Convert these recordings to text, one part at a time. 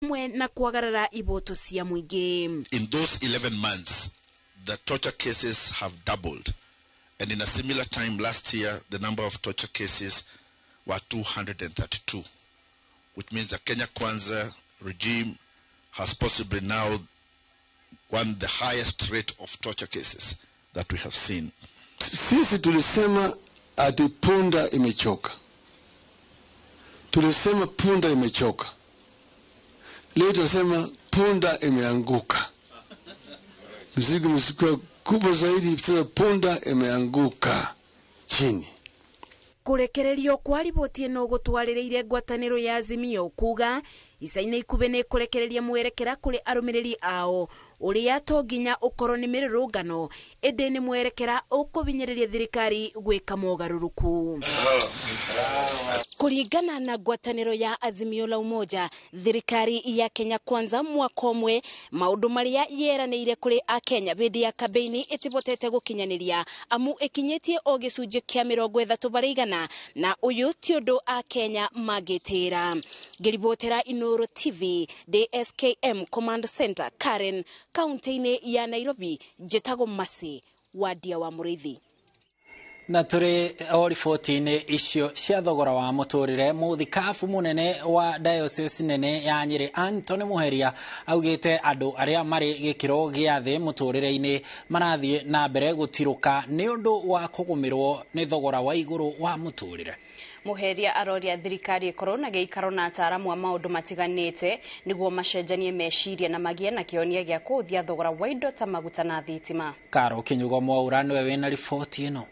Hamwe na kwagarara iboto cia mũingĩ. In those 11 months, the torture cases have doubled. And in a similar time last year, the number of torture cases were 232, which means the Kenya Kwanza regime has possibly now won the highest rate of torture cases that we have seen. Sisi tulisema ati punda imechoka, tulisema punda imechoka. Leo tunasema punda imeanguka. Mzigo imekuwa kubwa zaidi, sasa punda imeanguka chini. Kurekererio kwa riboti ĩno gũtwarĩrĩire ngwatanĩro ya Azimio kuga ica-inĩ ikuhĩ nĩ kũrekereria mwerekera kũrĩ arũmĩrĩri ao ũrĩa to nginya ũkorwo nĩ mĩrũrũngano, ĩndĩ nĩ mwerekera ũkũhinyĩrĩria thirikari gwĩka mogarũrũku. Kũringana na ngwatanĩro ya Azimio la Umoja, thirikari ya Kenya Kwanza mwaka ũmwe maũndũ marĩa yeranĩire kũrĩ akenya hĩndĩ ya kambeini ĩtibotete gũkinyanĩria, amu ĩkinyĩtie o gĩcunjĩ kĩa 30%, na ũyũ ti ũndũ akenya mangĩtĩra. Ngĩribotera Inooro TV DSKM Command Center, Karen, kaunti-inĩ ya Nairobi, njĩtagwo Mercy Wandia wa Mũrĩithi. Na tũrĩ o riboti-inĩ icio cia thogora wa mũtũrĩre, mũthikabu mũnene wa diocese nene ya Nyĩrĩ Anthony Muheria augĩte andũ arĩa marĩ gĩkĩro gĩa thĩ mũtũrĩre-inĩ marathiĩ na mbere gũtirũka nĩ ũndũ wa kũgũmĩrwo nĩ thogora wa igũrũ wa mũtũrĩre. Muheria aroria thirikari ĩkorwo na gĩikaro na ataaramu a maũndũ matiganĩte nĩguo macenjanie meciria na magĩe na kĩhonia gĩa kũhũthia thogora wa indo ta maguta na thitima. Karo Kinyugo Mwaura nĩwe wĩna riboti ĩno.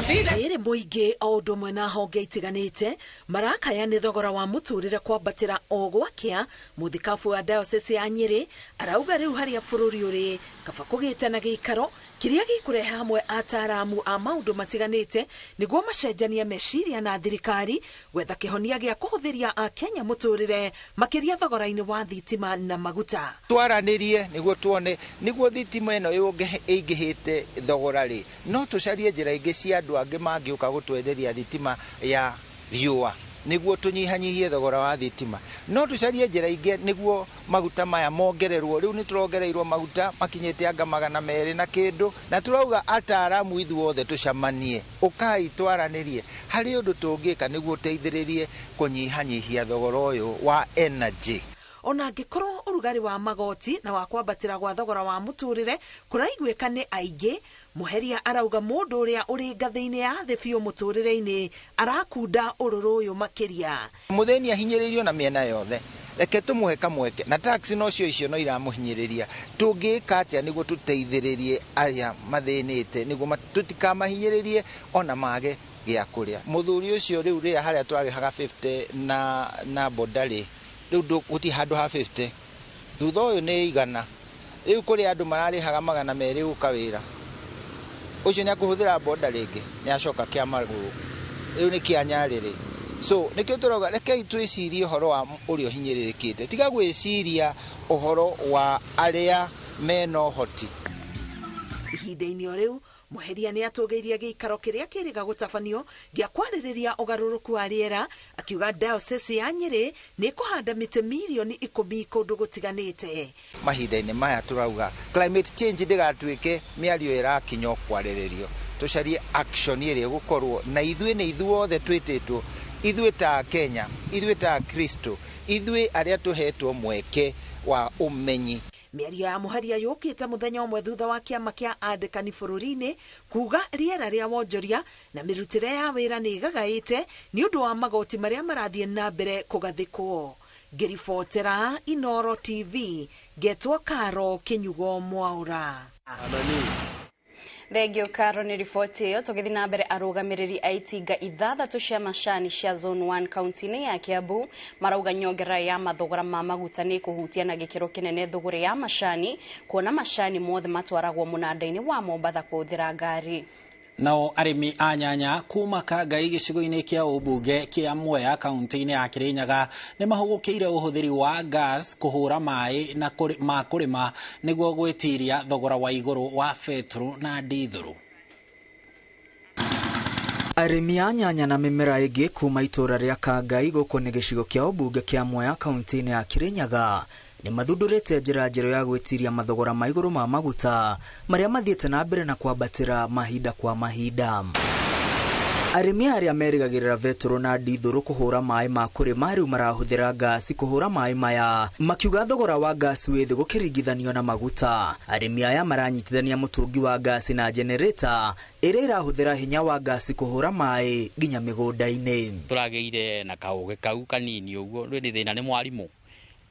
Rĩrĩ mũingĩ o ũndũ ũmwe na honge itiganĩte marakaya nĩ thogora wa mũtũrĩre kwambatĩra o gwakĩa. Mũthikabu wa diocese ya Nyĩrĩ arauga rĩu harĩa bũrũri ũrĩ kaba kũgĩte na gĩikaro kĩrĩa gĩkũrehe hamwe ataaramu a maũndũ matiganĩte nĩguo macenjanie meciria na thirikari gwetha kĩhonia gĩa kũhũthĩria akenya mũtũrĩre, makĩria thogora-inĩ wa thitima na maguta. Twaranĩrie nĩguo tuone nĩguo thitima ĩno ĩingĩhĩte thogora rĩ, no tũcarie njĩra ingĩ cia andũ angĩ mangĩũka gũtwenderia thitima ya riũa nĩguo tũnyihanyihie thogora wa thitima. No tũcarie njĩra ingĩ nĩguo maguta maya mongererwo. Rĩu nĩ tũrongereirwo maguta makinyĩte anga 200 na kĩndũ, na tũrauga ataaramu ithuothe tũcemanie, ũkai twaranĩrie harĩ ũndũ tũngĩka nĩguo ũteithĩrĩrie kũnyihanyihia thogora ũyũ wa energy. Ona angĩkorwo ũrugarĩ wa magoti na wa kwambatĩra gwa thogora wa mũtũrĩre kũraiguĩka nĩ aingĩ, Muheria arauga mũndũ ũrĩa ũrĩ ngathĩ-inĩ ya thĩ biũ mũtũrĩre-inĩ arakunda ũrũrũ ũyũ makĩria. Mũthĩni ahinyĩrĩirio na mĩena yothe, reke tũmũhe kamweke, na tax nocio icio no iramũhinyĩrĩria. Tũngĩka atĩa nĩguo tũteithĩrĩrie arĩa mathĩnĩte nĩguo tũtikamahinyĩrĩrie ona mage gĩa kũrĩa? Mũthuri ũcio rĩu rĩrĩa harĩa twarĩhaga 50 na boda rĩ, rĩu gũtirĩ handũ ha 50, thutha ũyũ nĩ 100. Rĩu kũrĩ andũ mararĩhaga 200 gũka wĩra, ũcio nĩ akũhũthĩra boda rĩngĩ, nĩ acoka kĩa magũrũ, rĩu nĩ kĩa nyarĩrĩ. So nĩkĩo tũrauga rekei twĩcirie ũhoro wa ũrĩa ũhinyĩrĩrĩkĩte, tiga gwĩciria ũhoro wa arĩa mena ũhoti. Ihinda-inĩ o rĩu Muheria nĩ atũgĩirie gĩikaro kĩrĩa kĩrĩga gũtabanio gĩa kwarĩrĩria ũgarũrũku wa rĩera, akiuga diocese ya Nyĩrĩ nĩ ĩkũhanda mĩtĩ mirioni 10 kũndũ gũtiganĩte. Mahinda-inĩ maya tũrauga climate change ndĩgatuĩke mĩario ĩrakinya kwarĩrĩrio, tũcarie action ĩrĩa ĩgũkorwo na ithuĩ nĩ ithuothe twĩtĩtwo, ithuĩ ta Kenya, ithuĩ ta Kristo, ithuĩ arĩa tũhetwo mweke wa ũmenyi. Mĩario ya Muheria yũkĩte mũthenya ũmwe thutha wa kĩama kĩa andĩkani bũrũri-inĩ kuga rĩera rĩa wonjoria na mĩrutĩre ya wĩra nĩ ĩgagaĩte nĩ ũndũ wa magoti marĩa marathiĩ na mbere kũgathĩkwo. Ngĩribotera Inooro TV, ngetwo Karo Kinyugo Mwaura. Thengio Karo nĩ riboti ĩyo. Tũgĩthiĩ na mbere, arũgamĩrĩri a itinga 6 cia macani cia Zone 1 kaunti-inĩ ya Kiambu marauga nyongerera ya mathogora ma maguta nĩ kũhutia na gĩkĩro kĩnene thũgũrĩ ya macani, kuona macani mothe matwaragwo mũnanda-inĩ wa Mombatha kũhũthĩra ngari. Nao arĩmi a nyanya kuma Kangai gĩcigo-inĩ kĩa ũmbunge kĩa Mwea kaunti-inĩ ya Kirinyaga nĩ mahũgũkĩire ũhũthĩri wa gas kũhũra maĩ na ma kũrĩma nĩguo gwĩtiria thogora wa igũrũ wa betũrũ na ndithũrũ. Arĩmi a nyanya na mĩmera ĩngĩ kuma itũra rĩa Kangai gũkũ nĩ gĩcigo kĩa ũmbunge kĩa Mwea kaunti-inĩ ya Kirinyaga nĩ mathundũrĩte njĩra njerũ ya gwĩtiria mathogora ma igũrũ ma maguta marĩa mathiĩte na mbere na kwambatĩra mahinda kwa mahinda. Arĩmi arĩa merĩgagĩrĩra betũrũ na ndithũrũ kũhũra maĩ ma kũrĩma rĩu marahũthĩra ngasi kũhũra maĩ maya, makiuga thogora wa ngasi wĩ thĩ gũkĩringithanio na maguta. Arĩmi aya maranyitithania mũtũngi wa ngasi na generator ĩrĩa ĩrahũthĩra hinya wa ngasi kũhũra maĩ nginya mĩgũnda-inĩ. Tũragĩire na kaũgĩ kau kanini ũguo, rĩu nĩ thĩna nĩ mwarimũ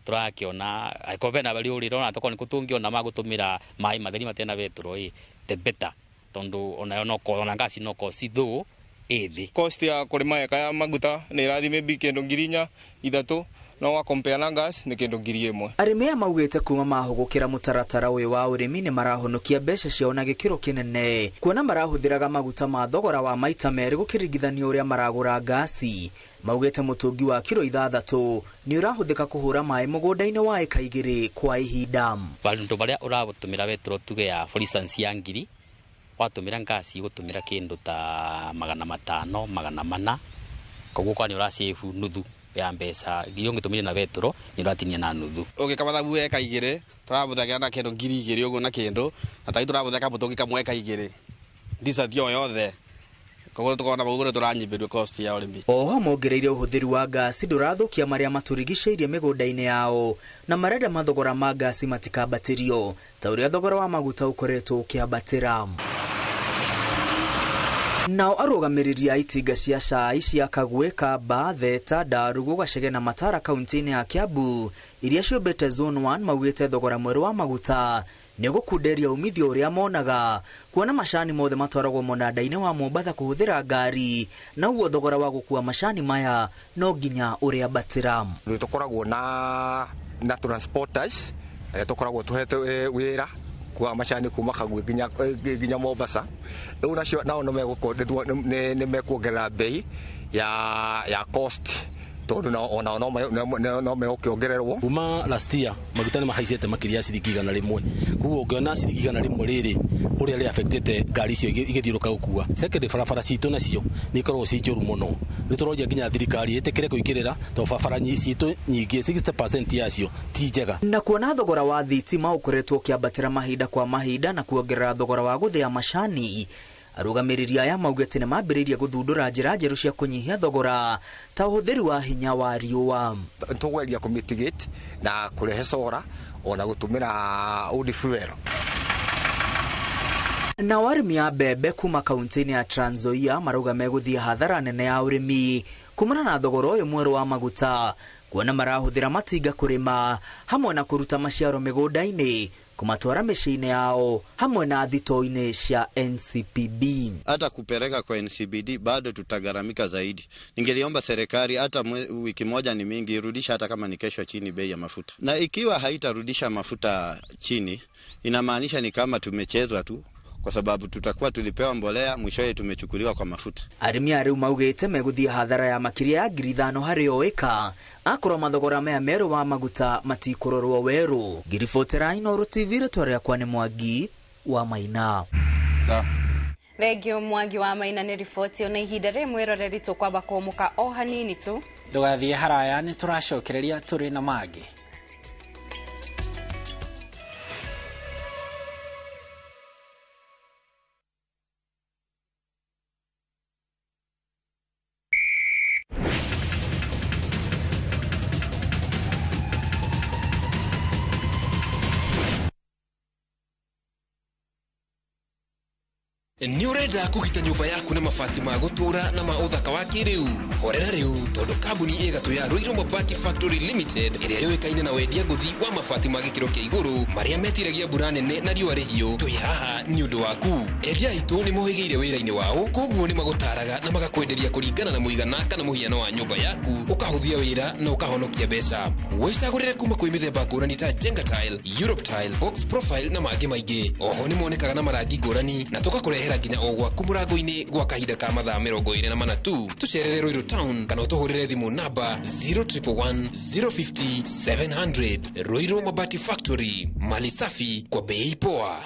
tũrakĩona angĩkorwo bena rĩũrĩro na tokorwo nĩ tũngĩona magũtũmĩra maĩ matheri matena betũrũ ĩ the better, tondũ onayo no ona ngasi no kosi thũ ĩthĩ. Cost ya kũrĩma eka ya maguta nĩ ĩrathiĩ maybe kĩndũ 4,000 3 no wa compare na gas nĩ kĩndũ 1,000. Arĩmi aya maugĩte kuma mahũgũkĩra mũtaratara ũyũ wa ũrĩmi nĩ marahonokia mbeca ciao na gĩkĩro kĩnene, kuona marahũthĩraga maguta ma thogora wa maita merĩ gũkĩringithanio ũrĩa maragũra ngasi. Maugĩte mũtũngi wa kiro 6 nĩ ũrahũthĩka kũhũra maĩ mũgũnda-inĩ wa ĩka 2 kwa ihinda. Bandũ barĩa ũratũmĩra betũrũ tuge ya for instance ya 1,000 watũmĩra ngasi gũtũmĩra kĩndũ ta 500 400, koguo kwa nĩ ũrasave nuthu ya mbeca iria ũngĩtũmĩra na betũrũ nĩ ũratinia na nuthu. Ũgĩka mathabu eka 2 tũrabũthagĩra na kĩndũ 2,000 ũguo na kĩndũ na tari tũrabũthĩra kamũtũngi kamwe eka 2 ndicati o yothe, koguo tũkona ũguo nĩ tũranyihĩrio cost ya ũrĩmi. Oho mongereire ũhũthĩri wa ngasi ndũrathũkia marĩa matũrigicĩirie mĩgũnda-inĩ yao na marenda mathogora ma ngasi matikambatĩrio ta ũrĩa thogora wa maguta ũkoretwo ũkĩambatĩra. Nao arũgamĩrĩri a itinga cia cai cia Kagwe, Kamba, Theta, Ndarugu, Gachege na Matara kaunti-inĩ ya Kiambu iria ciũmbĩte Zone 1 maugĩte thogora mwerũ wa maguta nĩ ũgũkunderia umithio ũrĩa monaga, kuona macani mothe matwaragwo mũnanda-inĩ wa Mombatha kũhũthĩra ngari, na ũguo thogora wa gũkua macani maya no nginya ũrĩambatĩra. Nĩ tũkoragwo na transporters arĩa tũkoragwo tũhete wĩra kwa macani kuma Kagwe nginya Mombasa, rĩu nacio nao nĩ mekuongerera bei ya cost tondũ onao no megũkĩongererwo. Kuma last year maguta nĩ mahaicĩte makĩria ya ciringi 100, koguo ũngĩona ciringi 100 rĩrĩ ũrĩa rĩ affectĩte ngari icio igĩthiũrũka gũkua. Second, barabara citũ nacio nĩ ikoragwo ci njũru mũno, nĩ tũroria nginya thirikari ĩtĩkĩre kũingĩrĩra tondũ barabara citũ nyingĩ 60% yacio ti njega. Na kuona thogora wa thitima ũkoretwo ũkĩambatĩra mahinda kwa mahinda na kuongerera thogora wa gũthĩa macani, arũgamĩrĩri aya maugĩte nĩ mambĩrĩirie gũthundũra njĩra njerũ cia kũnyihia thogora ta ũhũthĩri wa hinya wa riũa. Tũgweria kũmitigate na kũrehe solar ona gũtũmĩra old fuel. Nao arĩmi a mbembe kuma kaunti-inĩ ya Trans Nzoia marauga megũthiĩ hathara nene ya ũrĩmi kumana na thogora ũyũ mwerũ wa maguta, kuona marahũthĩra matinga kũrĩma hamwe na kũruta maciaro mĩgũnda-inĩ kũmatwara mĩciĩ-inĩ yao hamwe na thitoo-inĩ cia NCPB. Hata kupeleka kwa NCBD bado tutagharamika zaidi. Ningeliomba serikali hata wiki moja ni mingi, irudisha hata kama ni kesho chini bei ya mafuta. Na ikiwa haitarudisha mafuta chini, inamaanisha ni kama tumechezwa tu, kwa sababu tutakuwa tulipewa mbolea mwishowe tumechukuliwa kwa mafuta. Arĩmi arĩu maugĩte megũthiĩ hathara ya makĩria ya 5,000 harĩ o ĩka akorwo mathogora maya merũ wa maguta matikũrorwo werũ. Ngiribotera Inooro TV, rĩtwa rĩakwa nĩ Mwangi wa Maina. Thengio Mwangi wa Maina nĩ riboti ona ihinda rĩ mwĩroreri tũkwamba kũmũka o hanini tu. Ndũgathiĩ haraya, nĩ tũracokereria tũrĩ na mangĩ. Nĩ ũrenda kũgita nyũmba yaku na mabati ma gũtũũra na ma ũthaka wa kĩrĩu? Horera rĩu tondũ kambuni ĩgatũ ya Ruiru Mabati Factory Limited ĩrĩa yũĩkaine na wendia ngũthi wa mabati ma gĩkĩro kĩa igũrũ marĩa metiragia mbura nene na riũa rĩhiũ, twĩ haha nĩ ũndũ waku. Endia aitũ nĩ mohĩgĩire wĩra-inĩ wao, koguo nĩ magũtaraga na magakwenderia kũringana na mũigana kana mũhiano wa nyũmba yaku, ũkahũthia wĩra na ũkahonokia mbeca. Wĩcagũrĩre kuma kwĩ mĩthemba ngũrani ta Jenga Tile, Europe Tile, Box Profile na mangĩ maingĩ. Oho nĩ monekaga na marangi ngũrani na tũgakũrehera nginya o gwaku mũrango-inĩ gwa kahinda ka mathaa 24 tu. Tũcerere Ruiru Town kana ũtũhũrĩre thimũ namba 0111 050 700. Ruiru Mabati Factory, mali safi kwa bei poa.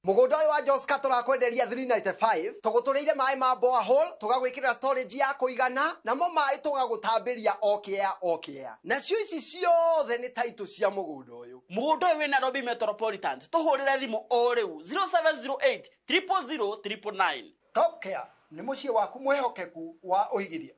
Mũgũnda ũyũ wa Joska tũrakwenderia 395, tũgũtũrĩire maĩ ma borehole, tũgagwĩkĩrĩra storage ya kũigana, namo maĩ tũgagũtambĩria o kĩea o kĩea. Nacio ici ciothe nĩ title cia mũgũnda ũyũ. Mũgũnda ũyũ wĩ Nairobi Metropolitan, tũhũrĩre thimũ o rĩu 0708 000 999. Top Care nĩ mũciĩ waku mwĩhokeku wa ũigithia.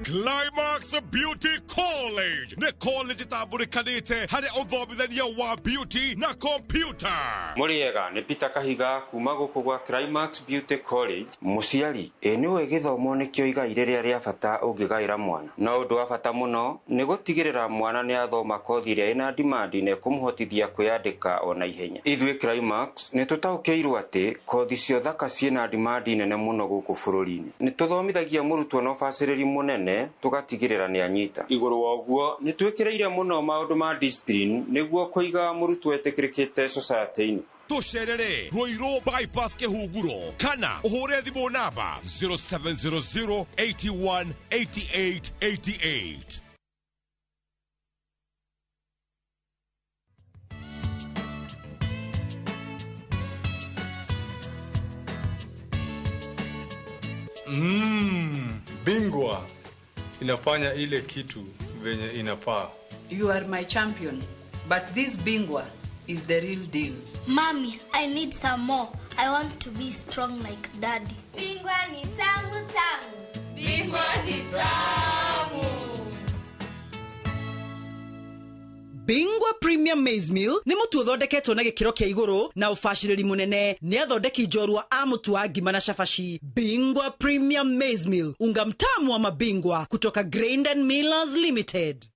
Climax Beauty College nĩ college ĩtambũrĩkanĩte harĩ ũthomithania wa beauty na computer. Mũrĩega nĩ Peter Kahiga kuma gũkũ gwa Climax Beauty College. Mũciari, ĩ nĩũĩ gĩthomo nĩkĩo igai rĩrĩa rĩa bata ũngĩgaĩra mwana. No ũndũ wa bata mũno nĩ gũtigĩrĩra mwana nĩ athoma kothi ĩrĩa ĩna demand na ĩkũmũhotithia kwĩyandĩka o na ihenya. Ithuĩ Climax nĩ tũtaũkĩirwo atĩ kothi cia ũthaka ciĩna demand nene mũno gũkũ bũrũri-inĩ. Nĩ tũthomithagia mũrutwo na ũbacĩrĩri mũnene tũgatigĩrĩra nĩ anyita. Igũrũ wa ũguo nĩ twĩkĩrĩire mũno maũndũ ma discipline nĩguo kũiga mũrutwo etĩkĩrĩkĩte society-inĩ. Tũcerere Ruiru bypass Kĩhunguro kana ũhũre thimũ namba 0700 81 88 88. Bingwa inafanya ile kitu venye inafaa. You are my champion, but this Bingwa is the real deal. Mommy, I need some more. I want to be strong like Daddy. Bingwa ni tamu tamu. Bingwa ni tamu. Bingwa Premium Maize Meal nĩ mũtu ũthondeketwo na gĩkĩro kĩa igũrũ na ũbacĩrĩri mũnene nĩ athondeki njorua a mũtu wa ngima na cabaci. Bingwa Premium Maize Meal, unga mtamu wa mabingwa kutoka Grain and Millers Limited.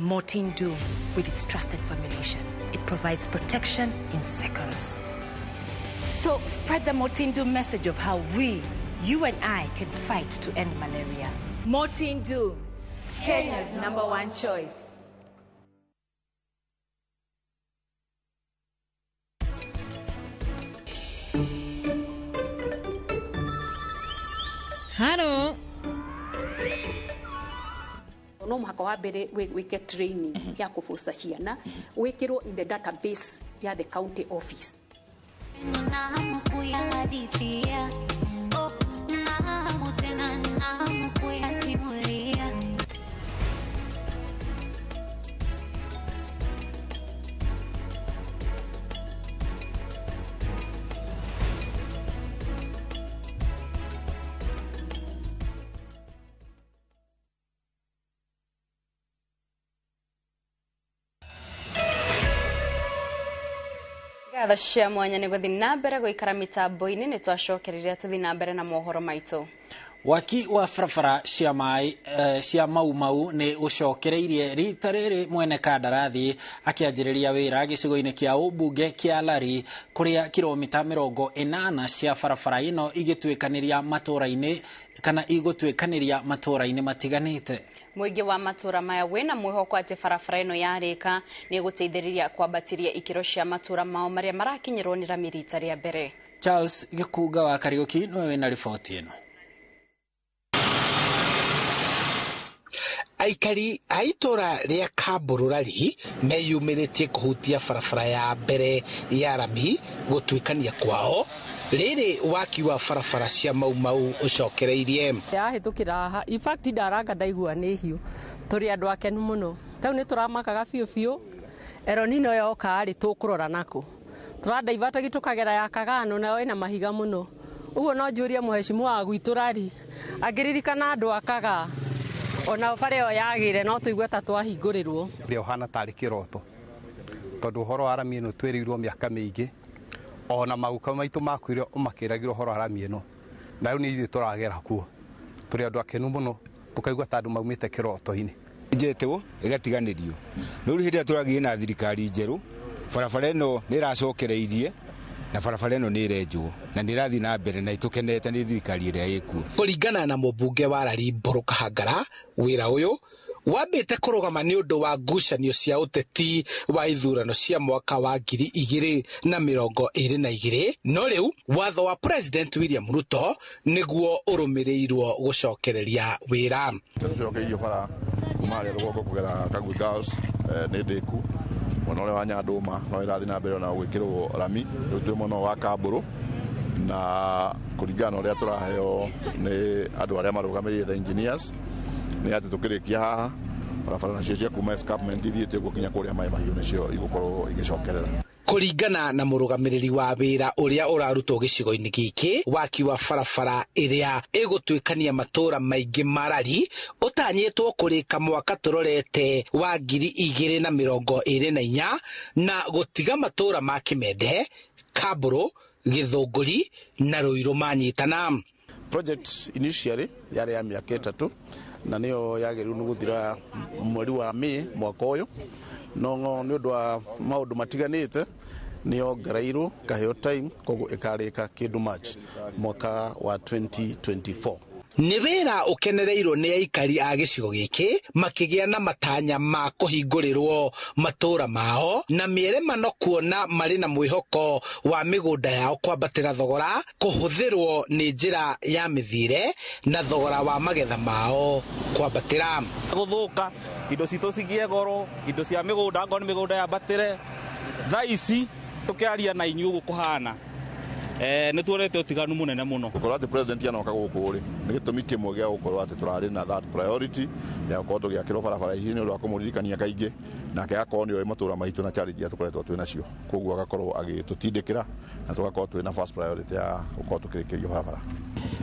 Mortein Doom, with its trusted formulation, it provides protection in seconds. So spread the Mortein Doom message of how we, you and I, can fight to end malaria. Mortein Doom, Kenya's #1 choice. Hello. No mũhaka wa mbere wĩke training ya kũbũca ciana, wĩkĩrwo in the database ya the county office. Ngatho cia mwanya nĩ gũthiĩ na mbere gũikara mĩtambo-inĩ nĩ twacokereria tũthiĩ na mbere na mohoro maitũ. Waki wa barabara cia mai cia Mau Mau nĩ ũcokereirie rita rĩrĩ mwene kandarathi akĩanjĩrĩria wĩra gĩcigo-inĩ kĩa ũmbunge kĩa Lari kũrĩa kilomita 80 cia barabara ĩno igĩtuĩkanĩria matũra-inĩ kana igũtuĩkanĩria matũra-inĩ matiganĩte. Mũingĩ wa matũra maya wĩna mwĩhoko atĩ barabara ĩno yarĩka nĩ ĩgũteithĩrĩria kwambatĩria ikĩro cia matũra mao marĩa marakinyĩrwo nĩ rami rita rĩa mbere. Charles Gĩkunga wa Kariũki nĩwe wĩna riboti ĩno. Aikari a itũra rĩa Kambururari meyumĩrĩtie kũhutia barabara ya mbere ya rami gũtuĩkania kwao rĩrĩ waki wa barabara cia Mau Mau ũcokereirie. Yahĩtũkĩra haha, in fact ndaranga ndaigua nĩ hiũ, tũrĩ andũ akenu mũno, tau nĩ tũramakaga biũ biũ, Eronino yoka rĩ tũkũrora nako tũrandaivatagi tũkagera ya Kagano nayo ĩna mahiga mũno, ũguo no njũrie mũhecimu wa gwitũ Rari angĩririkana andũ a Kagaa ona bara ĩyo yagĩre no tũigue ta twahingũrĩrwo. Ũrĩa ũhana tarĩ kĩroto tondũ ũhoro wa rami ĩno twĩrĩirwo mĩaka mĩingĩ, ona maguka maitũ makuire makĩragĩrwo ũhoro wa rami ĩno, na rĩu nĩ ithuĩ tũragera kuo. Tũrĩ andũ akenu mũno tũkaigua ta andũ maumĩte kĩroto-inĩ. Njetwo ĩgatiganĩrio rĩu hĩndĩ ĩrĩa tũragĩire na thirikari njerũ, barabara ĩno nĩ ĩracokereirie na barabara ĩno nĩ ĩrenjwo na nĩ ĩrathiĩ na mbere na ĩtũkenete nĩ thirikari ĩrĩa ĩkuo. Kũringana na mũmbunge wa Lari Mbũrũ Kahangara, wĩra ũyũ wambĩte kũrũgama nĩ ũndũ wa ngucanio cia ũteti wa ithurano cia mwaka wa 2022, no rĩu watho wa President William Ruto nĩguo ũrũmĩrĩirwo gũcokereria wĩra. Tũcokeirio bara Kuma harĩa rũgongo kũgera Kagui Girls nĩ ndĩku. Mwena ũrĩa wa Nyandũma no ĩrathiĩ na mbere ona gwĩkĩrwo rami. Rĩu twĩ mwena wa Kambũrũ, na kũringana na ũrĩa tũraheo nĩ andũ arĩa marũgamĩrĩire the engineers nĩ atĩ tũkĩrĩkia haha barabara nacio cia kuma escarpment ithiĩte ũguo kinya kũrĩa Maĩ Mahiũ nĩcio igũkorwo igĩcokerera. Kũringana na mũrũgamĩrĩri wa wĩra ũrĩa ũrarutwo gĩcigo-inĩ gĩkĩ, waki wa barabara ĩrĩa ĩgũtuĩkania matũũra maingĩ ma Rari ũtanyĩtwo kũrĩka mwaka tũrorete wa 2024 na gũtiga matũũra ma Kĩmende, Kambũrũ, Gĩthũngũri na Rũirũ manyitana. Project initially yarĩ ya mĩaka 3 na nĩyo yagĩrĩirwo nĩ gũthira mweri wa May mwaka ũyũ, no nĩ ũndũ wa maũndũ matiganĩte nĩ yongereirwo kaheo time, koguo ĩkarĩka kĩndũ March mwaka wa 2024. Nĩ wĩra ũkenereirwo nĩ aikari a gĩcigo gĩkĩ makĩgĩa na matanya ma kũhingũrĩrwo matũũra mao na mĩeremano kuona marĩ na mwĩhoko wa mĩgũnda yao kwambatĩra thogora kũhũthĩrwo nĩ njĩra ya mĩthiĩre na thogora wa magetha mao kwambatĩra. Gũthũka indo citũ cigĩe goro, indo cia mĩgũnda angorwo nĩ mĩgũnda yambatĩre. Thaa ici tũkĩaria na inyuĩ ũguo kũhana nĩ tuonete ũtiganu mũnene mũno. Gũkorwo atĩ president anoka gũkũ rĩ nĩ gĩtũmi kĩmwe gĩa gũkorwo atĩ tũrarĩ na that priority ya gũkorwo tũgĩakĩrwo barabara ici nĩ ũndũ wa kũmũririkania kaingĩ, nake agakorwo nĩ oĩ matũũra maitũ na challenge iria tũkoretwo twĩ nacio, koguo agakorwo agĩtũtindĩkĩra na tũgakorwo twĩ na first priority ya gũkorwo tũkĩrĩkĩrio barabara.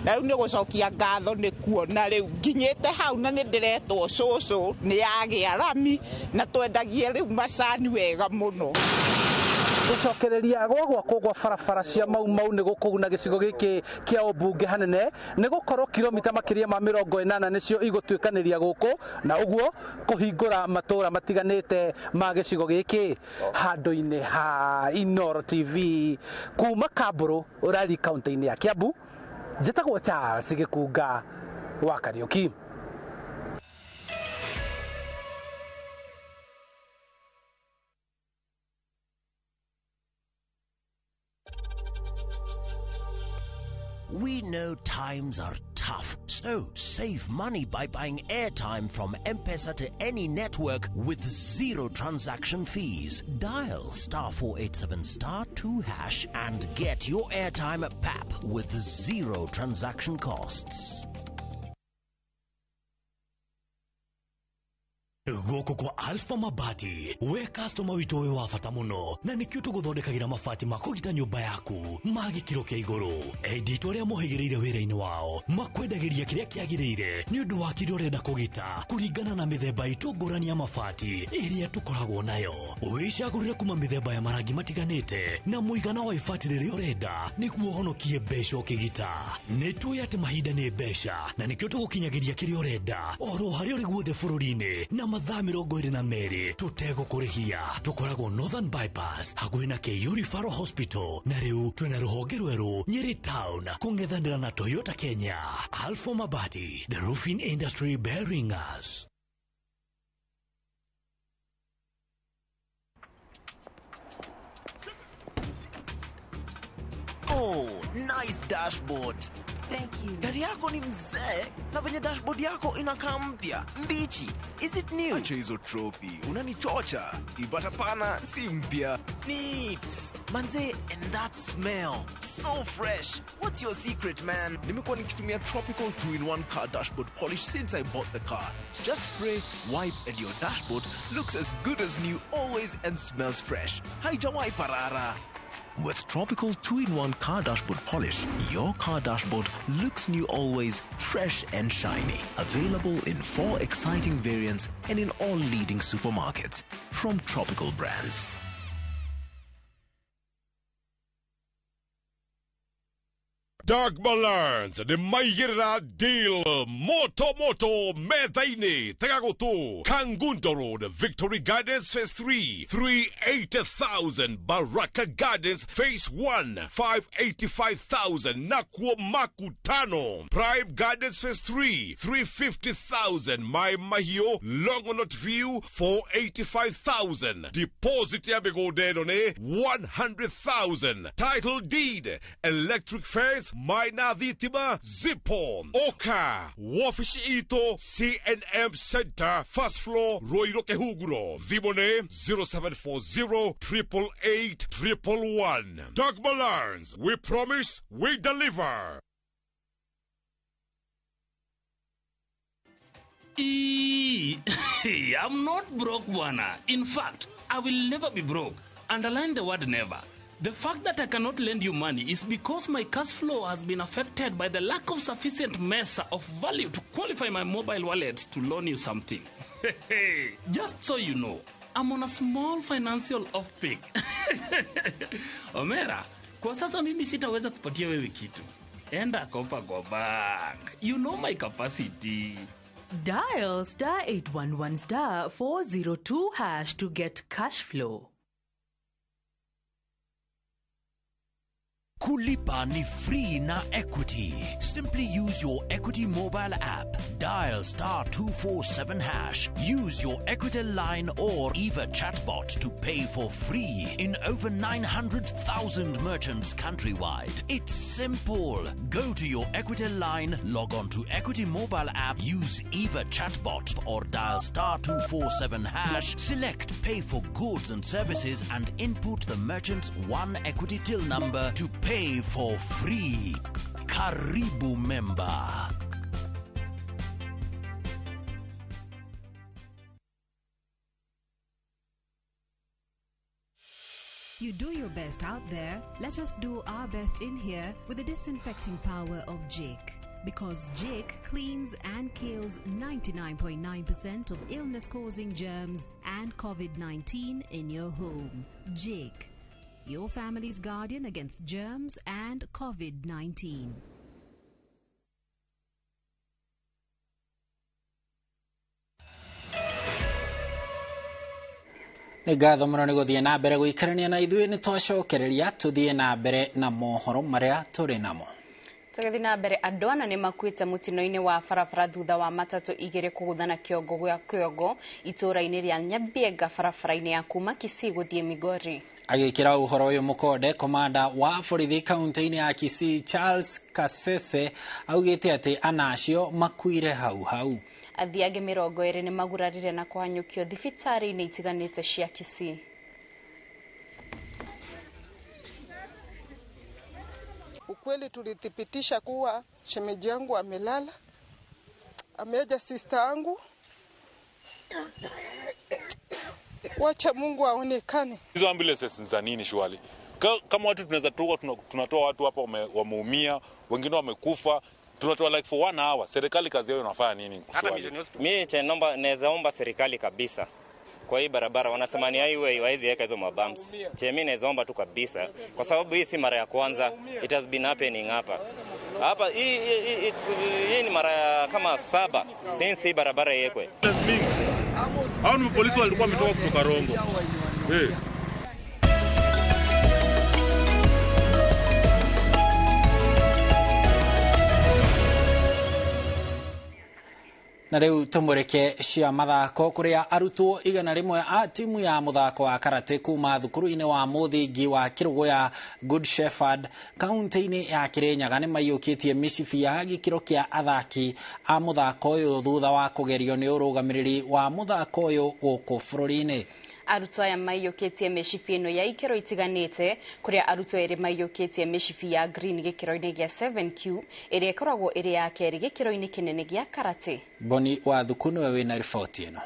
Na rĩu nĩ gũcokia ngatho nĩ kuona rĩu nginyĩte hau na nĩ ndĩretwo cũcũ nĩ yagĩa rami na twendagie rĩu macani wega mũno. Gũcokereria gwa gwakwo gwa barabara cia Mau Mau nĩ gũkũguna gĩcigo gĩkĩ kĩa ũmbunge hanene nĩ gũkorwo kilomita makĩria ma 80 nĩcio igũtuĩkanĩria gũkũ na ũguo kũhingũra matũũra matiganĩte ma gĩcigo gĩkĩ. Handũ-inĩ ha Inooro TV kuma Kambũrũ, Rari, kaunti-inĩ ya Kiambu, njĩtagwo Charles Gĩkunga wa Kariũki. We know times are tough, so save money by buying airtime from M-Pesa to any network with zero transaction fees. Dial *487*2# and get your airtime at PAP with zero transaction costs. Gũkũ kwa Alpha Mabati, we customer witũ wĩ wa bata mũno na nĩkĩo tũgũthondekagĩra mabati ma kũgita nyũmba yaku ma gĩkĩro kĩa igũrũ. Endi itũ arĩa mohĩgĩrĩire wĩra-inĩ wao makwendagĩria kĩrĩa kĩagĩrĩire nĩ ũndũ wa kĩrĩa ũrenda kũgita kũringana na mĩthemba itũ ngũrani ya mabati ĩrĩa tũkoragwo nayo. Wĩcagũrĩre kuma mĩthemba ya marangi matiganĩte na mũigana wa ibati rĩrĩa ũrenda nĩguo ũhonokie mbeca ũkĩgita. Nĩ tũĩ atĩ mahinda nĩ mbeca na nĩkĩo tũgũkinyagĩria kĩrĩa ũrenda oro harĩa ũrĩ guothe bũrũri-inĩ na mathaa 22 tũtegũkũrĩhia. Tũkoragwo Northern Bypass hakuhĩ na KU Referral Hospital na rĩu twĩna rũhonge rwerũ Nyeri Town kũng'ethanĩra na Toyota Kenya. Alpha Mabati, the roofing industry bearing us. Oh, nice dashboard. Thank you. Gari yako ni mzee na venye dashboard yako inakaa mpya, mbichi. Is it new? Acha hizo tropi, unanichocha. Ipata pana si mpya. Neat. Manze, and that smell. So fresh. What's your secret, man? Nimekuwa nikitumia Tropical 2-in-1 car dashboard polish since I bought the car. Just spray, wipe and your dashboard looks as good as new always and smells fresh. Haijawahi parara. With Tropical 2-in-1 car dashboard polish, your car dashboard looks new always, fresh and shiny. Available in 4 exciting variants and in all leading supermarkets. From Tropical Brands. Dark Balance nĩ maigĩrĩra deal moto moto metha-inĩ tega gũtũ Kangundo Road, Victory Gardens Phase 3 380,000, Baraka Gardens Phase 1 585,000, Nakuo Makutano Prime Gardens Phase 3 350,000, Mai Mahiu Longonot View 485,000, deposit ya mĩgũnda ĩno nĩ 100,000, title deed, electric fence Maĩ na thitima zipo. Oka wabici itũ CNM Center, first floor, Ruiru Kihunguro. Thimũ nĩ 0740 888 111. Dagmar Lands, we promise, we deliver. I'm not broke, bwana. In fact, I will never be broke. Underline the word never. The fact that I cannot lend you money is because my cash flow has been affected by the lack of sufficient mesa of value to qualify my mobile wallet to loan you something. Just so you know, I'm on a small financial off-peak. Omera, kwa sasa mimi sitaweza kupatia wewe kitu. Enda kopa kwa bank. You know my capacity. Dial star 811 star 402 hash to get cash flow. Kulipa ni free na Equity. Simply use your Equity mobile app. Dial star 247 hash. Use your Equity line or Eva chatbot to pay for free in over 900,000 merchants countrywide. It's simple. Go to your Equity line, log on to Equity mobile app, use Eva chatbot or dial star 247 hash, select pay for goods and services and input the merchant's one Equity till number to pay for free. Karibu member. You do your best out there. Let us do our best in here with the disinfecting power of Jik. Because Jik cleans and kills 99.9% of illness-causing germs and COVID-19 in your home. Jik, your family's guardian against germs and COVID-19. Nĩ ngatho mũno nĩ gũthiĩ na mbere gũikarania na ithuĩ. Nĩ twacokereria tũthiĩ na mbere na mohoro marĩa tũrĩ namo. Tũgĩthiĩ na mbere, andũ ana nĩ makuĩte mũtino-inĩ wa barabara thutha wa matatũ igĩrĩ kũgũthana kĩongo gĩa kĩongo itũũra-inĩ rĩa Nyabienga barabara-inĩ ya kuma Kisii gũthiĩ Migori. Agĩkĩra ũhoro ũyũ mũkonde, komanda wa borithi kaunti-inĩ ya Kisii Charles Kasese augĩte atĩ ana acio makuire hau hau. Athii angĩ 20 nĩ magurarire na kũhanyũkio thibitarĩ-inĩ itiganĩte cia Kisii. Ukweli tulithibitisha kuwa shemeji yangu amelala, ameaja sister yangu. Wacha Mungu aonekane. Hizo ambulances ni za nini shwali? Kama watu tunaweza tunatoa watu hapa wameumia, wengine wamekufa, tunatoa like for 1 hour. Serikali kazi yao inafanya nini? Mimi cha naomba, naweza omba serikali kabisa. Kwa hii barabara wanasema ni highway, hawezi weka hizo mabumps. Che mimi naweza omba tu kabisa kwa sababu hii si mara ya kwanza. It has been happening hapa. Hapa hii ni mara kama 7 since hii barabara iwekwe. Hao ni polisi walikuwa wametoka kutoka Rongo. Na rĩu tũmũrĩke cia mathako kũrĩa arutwo 100 a timu ya mũthako wa karate kuma thukuru-inĩ wa mũthingi wa Kĩrũgũya Good Shepherd kaunti-inĩ ya Kĩrĩnyaga nĩ maiyũkĩtie mĩcibi ya gĩkĩro kĩa athaki a mũthako ũyũ thutha wa kũgerio nĩ ũrũgamĩrĩri wa mũthako ũyũ gũkũ bũrũri-inĩ. Arutwo aya maiyũkĩtie mĩcibi ĩno ya ikĩro itiganĩte kũrĩa arutwo erĩ maiyũkĩtie mĩcibi ya green gĩkĩro-inĩ gĩa 7Q ĩrĩa ĩkoragwo ĩrĩ ya kerĩ gĩkĩro-inĩ kĩnene gĩa karate. Boni wa Thuku nĩwe wĩna riboti ĩno.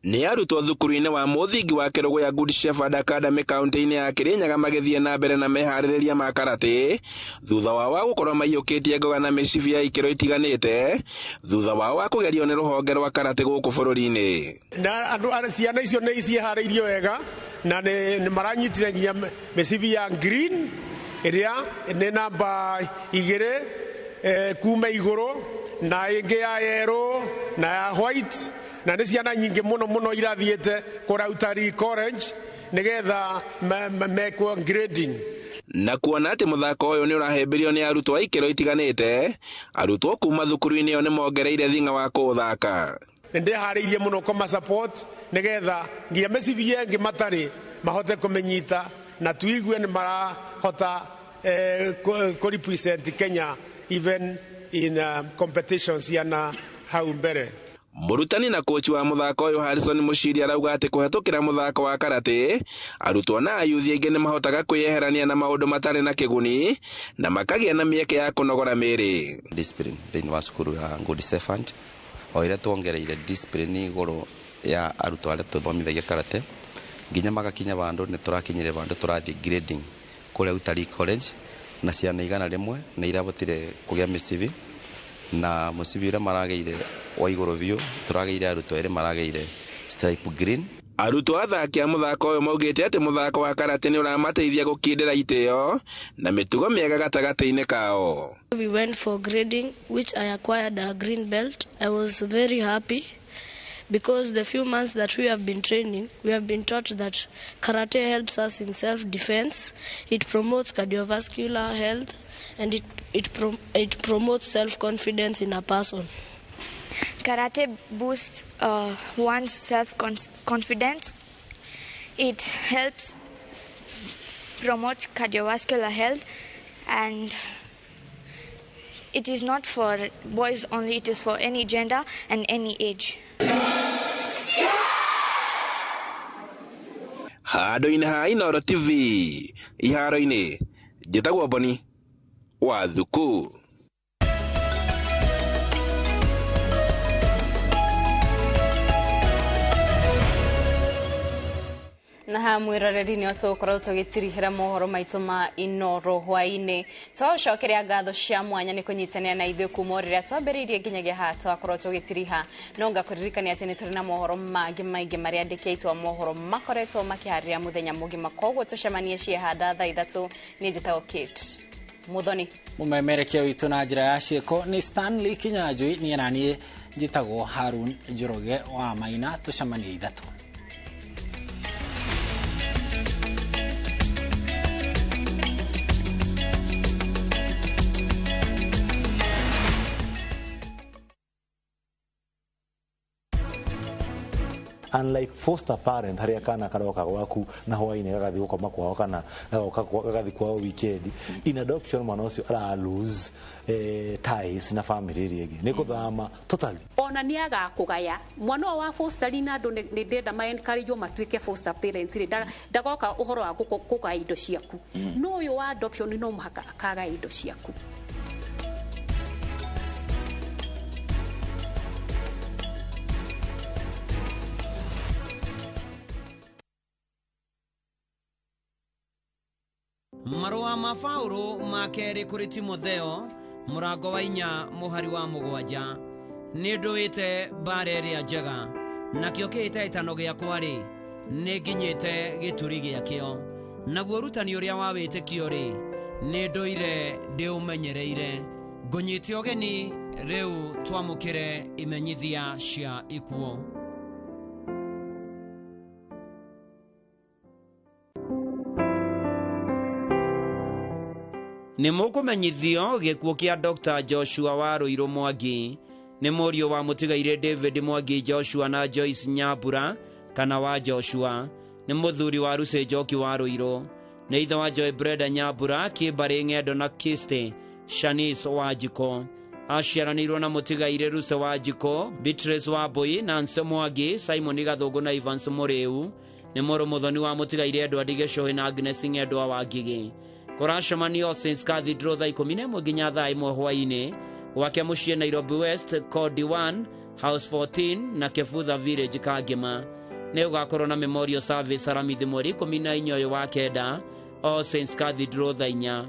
Nĩ arutwo thukuru-inĩ wa mũthingi wa Kĩrũgũya Good Shepherd Academy kaunti-inĩ ya Kĩrĩnyaga magĩthiĩ na mbere na meharĩrĩria ma karate thutha wao wa gũkorwo maiyũkĩtie ngoga na mĩcibi ya ikĩro itiganĩte thutha wao wa kũgerio nĩ rũhonge rwa karate gũkũ bũrũri-inĩ. Na andũ ciana icio nĩ ciĩharĩirio wega na nĩ maranyitire nginya mĩcibi ya green ĩrĩa nĩ namba 2 kuma igũrũ na ĩngĩ ya yellow na ya white, na nĩ ciana nyingĩ mũno mũno irathiĩte kũrautari college nĩgetha mekwo grading. Na kuona atĩ mũthako ũyũ nĩ ũrahĩmbĩrio nĩ arutwo a ikĩro itiganĩte, arutwo kuma thukuru-inĩ ĩyo nĩ mongereire thing'a wa kũũthaka. Nĩ ndĩharĩirie mũno kũma support nĩgetha nginya mĩcibi ĩngĩ matarĩ mahote kũmĩnyita na tuigue nĩ marahota kũ represent Kenya even in competitions ciana hau mbere. Mũrutani na kochi wa mũthako ũyũ Harrison Mũciri arauga atĩ kũhetũkĩra mũthako wa karate arutwo na ayuthi aingĩ nĩ mahotaga kwĩyeherania na maũndũ matarĩ na kĩguni na makagĩa na mĩeke ya kũnogora mĩĩrĩ. Discipline thĩinĩ wa cukuru ya Good Shepherd o ĩrĩa tuongereire discipline igũrũ ya arutwo arĩa tũthomithagia karate nginya magakinya vandũ nĩ tũrakinyire vandũ tũrathiĩ grading kũrĩa Utalii College na ciana 100 nĩ irabotire kũgĩa mĩcibi na mũcibi ũrĩa maragĩire wa igũrũ biũ tũragĩire arutwo erĩ maragĩire stripe green. Arutwo athaki a mũthako ũyũ maugĩte atĩ mũthako wa karate nĩ ũramateithia gũkindĩra itĩo na mĩtugo mĩega gatagatĩ-inĩ kao. We went for grading, which I acquired a green belt. I was very happy because the few months that we have been training, we have been taught that karate helps us in self-defense, it promotes cardiovascular health, and it promotes self-confidence in a person. Karate boosts one's self-confidence. It helps promote cardiovascular health, and it is not for boys only, it is for any gender and any age. Handũ-inĩ ha Inooro TV iharo-inĩ, njĩtagwo Boni wa Thuku. Na ha mwiroreri ni tũgũkorwo tũgĩtirihĩra mohoro maitũ ma Inooro hwaĩ-inĩ. Twaũcokeria ngatho cia mwanya nĩ kũnyitanĩra na ithuĩ kuma rĩrĩa twambĩrĩirie nginyagia haha twakorwo tũgĩtiriha. No ngakũririkania atĩ nĩ tũrĩ na mohoro mangĩ maingĩ marĩa andĩki aitũ a mohoro makoretwo makĩharĩria mũthenya mũgima, koguo tũcemanie ciehanda thaa 3. Niĩ njĩtagwo Kate Muthoni. Mũmemerekia witũ na njĩra ya ciĩko nĩ Stanley Kinyanjui, niĩ na niĩ njĩtagwo Harun Njoroge wa Maina. Tũcemanie 3. Unlike foster parent haria kana karoka gwaku na hwaini gagathi gukoma kwao kana gagathi kwao weekend, in adoption mwana ucio ara lose ties na family ĩrĩa ĩngĩ nĩ kũthama totally. Ona nĩ agakũgaya mwana wa foster na andũ nĩ ndenda ma encourage matuĩke foster parents rĩ, ndagoka ũhoro wa kũgaya indo ciaku, no ũyũ wa adoption no mũhaka akagaya indo ciaku. Marũa ma Paũlũ ma kerĩ kũrĩ Timotheo mũrango wa 4 mũhari wa 7. Nĩ ndũĩte mbara ĩrĩa njega, nakĩo kĩhĩtahĩtano gĩakwa-rĩ, nĩ nginyĩte gĩturi gĩakĩo, naguo ũrutani ũrĩa wa wĩtĩkio-rĩ, nĩ ndũire ndĩũmenyereire. Ngũnyite ũgeni rĩu twamũkĩre imenyithia cia ikuũ. Nĩ mũkũmenyithio gĩkuũ kĩa Dr. Joshua Waruiru Mwangi, nĩ mũriũ wa mũtigairĩ David Mwangi Joshua na Joyce Nyambura kana wa Joshua, nĩ mũthuri wa Lucy Njoki Waruiru, nĩ ithe wa Joy Brenda Nyambura Kĩmbarĩ Ng'endo na Kiste Shanice Wanjiko. Aciaranĩirwo na mũtigairĩ Lucy Wanjiko, Beatrice Wambui, Nancy Mwangi, Simon Gathũngũ na Evans Mũrĩu, nĩ mũrũ mũthoni wa mũtigairĩ Edward Gĩcũhĩ na Agnes Ng'endo wa Ngigĩ. Kũracemanio Saints Cathedral thaa 11 nginya thaa 1 hwaĩ-inĩ, gwake mũciĩ Nairobi West, Kodi 1, House 14 na Kebutha Village Kangema. Nĩ gũgakorwo na memorial service Aramithi mweri 14 ũyũ wa 9 o Saints Cathedral thaa 4.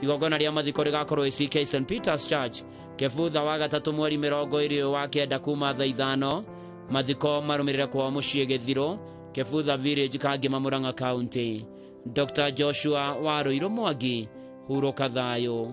Igongona rĩa mathiko rĩgakorwo ACK St Peters Church Kebutha wa gatatũ mweri 20 ũyũ wa 9 kuma thaa 5. Mathiko marũmĩrĩre kwao mũciĩ Gĩthirũ, Kebutha Village Kangema, Murang'a County. Dr. Joshua Waruiru Mwangi, hurũka thayũ.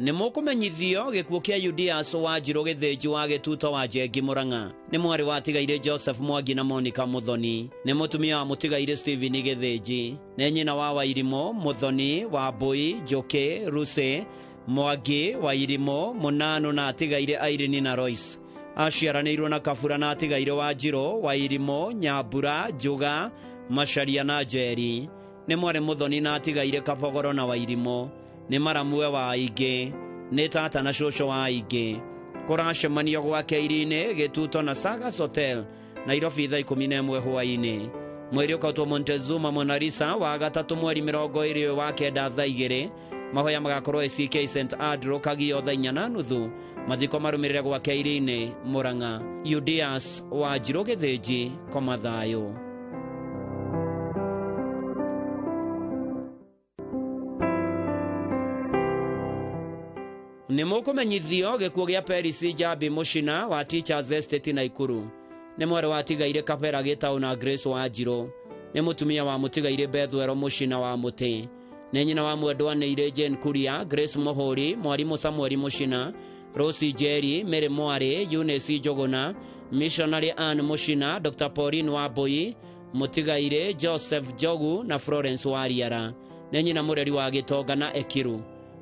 Nĩ mũkũmenyithio gĩkuũ kĩa Judias Wanjirũ Gĩthĩnji wa Gĩtuto wa Njengi Murang'a, nĩ mwarĩ wa tigairĩ Joseph Mwangi na Monica Muthoni, nĩ mũtumia wa mũtigairĩ Stephen Gĩthĩnji, nĩ nyina wa Wairimũ Muthoni, Wambui, Njũkĩ, Lucy, Mwangi wa Irimo Munanu na atigaire Irene na Royce. Aciaranĩirwo na Kabura na atigaire Wanjirũ wa Irimo Nyambura Njuga Macharia na Njeri. Nĩ mwarĩ Muthoni na atigaire Kabogoro na Wairimo. Nĩ maramue wa aingĩ, nĩ tata na cũcũ wa aingĩ. Kũracemanio gwake Iri-inĩ Gĩtuto na Sagas Hotel Nairobi thaa 11 hwaĩ-inĩ. Mwĩrĩ ũkautwo Montezuma Mona Lisa wa gatatũ mweri 29 thaa 2. Mahoya magakorwo ACK St Andrew Kagio thaa 4:30. Mathiko marũmĩrĩre gwake Iri-inĩ Murang'a. Judias Wanjirũ Gĩthĩnji koma thayũ. Nĩ mũkũmenyithio gĩkuũ gĩa Peris Njambi Mũcina wa Teachers Estate Naikuru. Nĩ mwarĩ wa tigaire Kabera Gĩtaũ na Grace Wanjirũ. Nĩ mũtumia wa mũtigaire Bethwero Mũcina wa Mũtĩ. Nĩ nyina wa mwendwa nĩire Jane Kuria, Grace Mũhũri, mwarimũ Samuel Mũcina, Rosie Njeri, Mary Mwarĩ, Eunice Njũgũna, Missionary Ann Mũcina, Dr. Pauline Wambui, mũtigaire Joseph Njogu na Florence Wariara. Nĩ nyina mũreri wa Gĩtonga na Ekiru.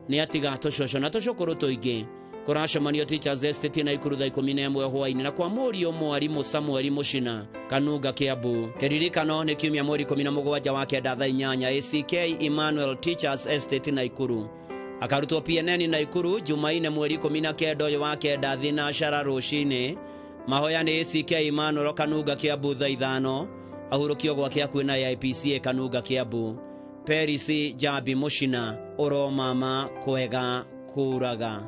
Nĩ atiga tũcũcũ na tũcũkũrũ tũingĩ. Kũracemanio Teachers Estate Naikuru thaa 11 hwaĩ-inĩ na kwa mũriũ mwarimũ Samuel Mũcina Kanunga Kiambu. Kĩririkano nĩ kiumia mweri 17 wa kenda thaa 8 ACK Emmanuel Teachers Estate Naikuru. Akarutwo PNN Naikuru Jumaine mweri 19 ũyũ wa kenda thinacara rũcinĩ. Mahoya nĩ ACK Emmanuel Kanunga Kiambu thaa 5. Ahurũkio gwake hakuhĩ na AIPCA Kanunga Kiambu. Peris Njambi Mũcina ũromama kwega kũraga.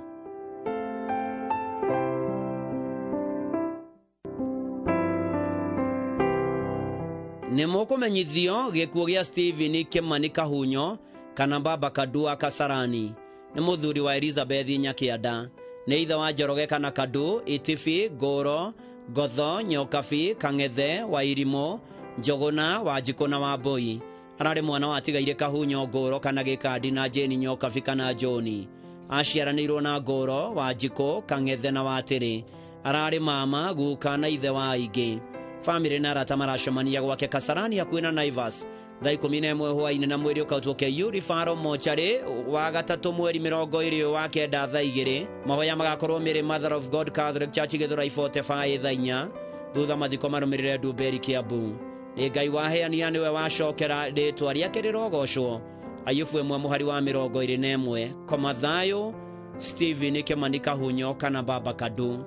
Nĩ mũkũmenyithio gĩkuũ gĩa Stephen Kimani Kahunyo kana Baba Kadua Kasarani. Nĩ mũthuri wa Elizabeth Nyakĩanda. Nĩ ithe wa Njoroge kana Kadu, Itibi, Ngũro, Ngotho, Nyokabi, Kang'ethe, Wairimũ, Njũgũna, Wanjikũ na Wambui. Ararĩ mwana wa atigaire Kahunyo Ngũro kana Gĩkandi na Jane Nyokabi kana John. Aciaranĩirwo na Ngũro, Wanjikũ, Kang'ethe na Watĩrĩ. Ararĩ mama, guka na ithe wa aingĩ. Famĩlĩ na arata maracemania gwake Kasarani hakuhĩ na Naivas thaa 11 hwaĩ-inĩ na mwĩrĩ ũkautwo KU Rifaro mochari wa gatatũ mweri 29 thaa 2. Mahoya magakorwo Mary Mother of God Catholic Church Gĩthũrai 45 thaa 4. Thutha mathiko marũmĩrĩre Ndumberi Kiambu. Nĩ Ngai waheania nĩwe wacokera rĩtwa rĩake rĩrogocwo. Ayubu 1 mũhari wa 21. Koma thayũ Stephen Kimani Kahunyo kana Baba Kadu.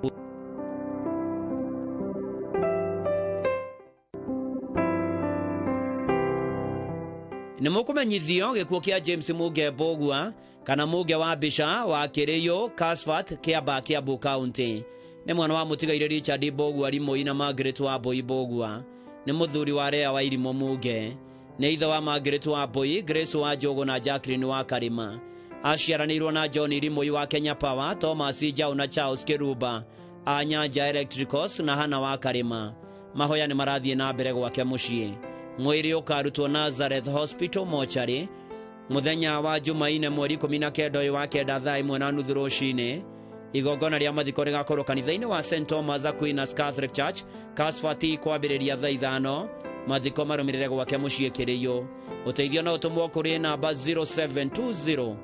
Nĩ mũkũmenyithio gĩkuũ kĩa James Muge Mbũgua kana Muge wa Mbica wa Kĩrĩyũ Kasfat Kĩamba Kiambu County. Nĩ mwana wa mũtigaire Richard Mbũgua Rimũi na Margaret Wambui Mbũgua. Nĩ mũthuri wa Rea wa Irimũ Muge. Nĩ ithe wa Margaret Wambui, Grace wa Njũgũ na Jacqueline wa Karima. Aciaranĩirwo na John Rimũi wa Kenya Power, Thomas Njaũ na Charles Kĩrumba a Nyanja Electricals na Hana wa Karima. Mahoya nĩ marathiĩ na mbere gwake mũciĩ. Mwĩrĩ ũkarutwo Nazareth Hospital mochari mũthenya wa Jumaine mweri 19 ũyũ wa kenda thaa 1:30 rũcinĩ. Igongona rĩa mathiko rĩgakorwo kanitha-inĩ wa St Thomas Aquinas Catholic Church Kasfati kwambĩrĩria thaa 5. Mathiko marũmĩrĩre gwake mũciĩ Kĩrĩyũ. Ũteithio no ũtũmwo kũrĩ namba 0720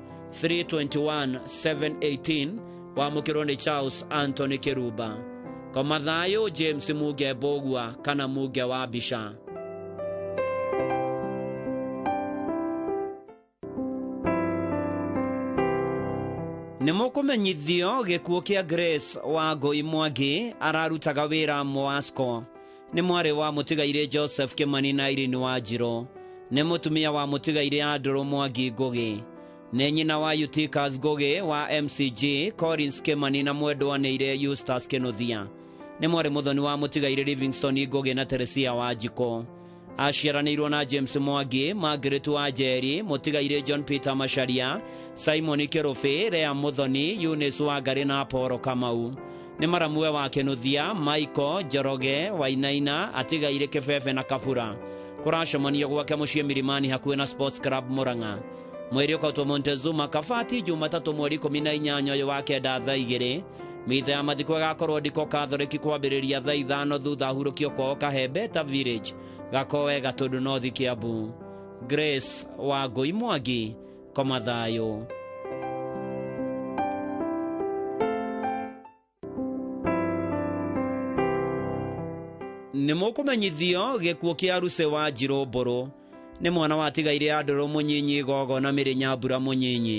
321 718. Wamũkĩrwo nĩ Charles Anthony Kĩrumba. Koma thayũ James Muge Mbũgua kana Muge wa Mbica. Nĩ mũkũmenyithio gĩkuũ kĩa Grace Wangũi Mwangi ararutaga wĩra Moasco. Nĩ mwarĩ wa mũtigaire Joseph Kimani na Irene Wanjirũ. Nĩ mũtumia wa mũtigaire Andrew Mwangi Ngũgĩ. Nĩ nyina wa Eutychus Ngũgĩ wa MCG, Collins Kimani na mwendwa nĩire Eustace Kĩnuthia. Nĩ mwarĩ mũthoni wa mũtigaire Livingstone Ngũgĩ na Teresia Wanjikũ. Aciaranĩirwo na James Mwangi, Margaret Wanjeri, mũtigaire John Peter Macharia, Simon Kĩrũbĩ, Rea Mũthoni, Eunice Wangari na Apollo Kamau. Nĩ maramue wa Kĩnuthia, Michael Njoroge Wainaina, atigaire Kĩbebe na Kabura. Kũracemanio gwake mũciĩ Milimani hakuhĩ na Sports Club Murang'a. Mwĩrĩ ũkautwo Montezuma Kabati Jumatatũ mweri 18 ũyũ wa kenda thaa 2. Mitha ya mathiko ĩgakorwo Ndiko Catholic kwambĩrĩria thaa 5 thutha ahurũkio kwao Kahembeta Village Gakoe Gatũndũ North Kiambu. Grace Wangũi Mwangi, koma thayũ. Nĩ mũkũmenyithio gĩkuũ kĩa Ruse wa Njirũ Mbũrũ. Nĩ mwana watigaire Andũrũ Mũnyinyi Gogo na Mĩrĩ Nyambura Mũnyinyi.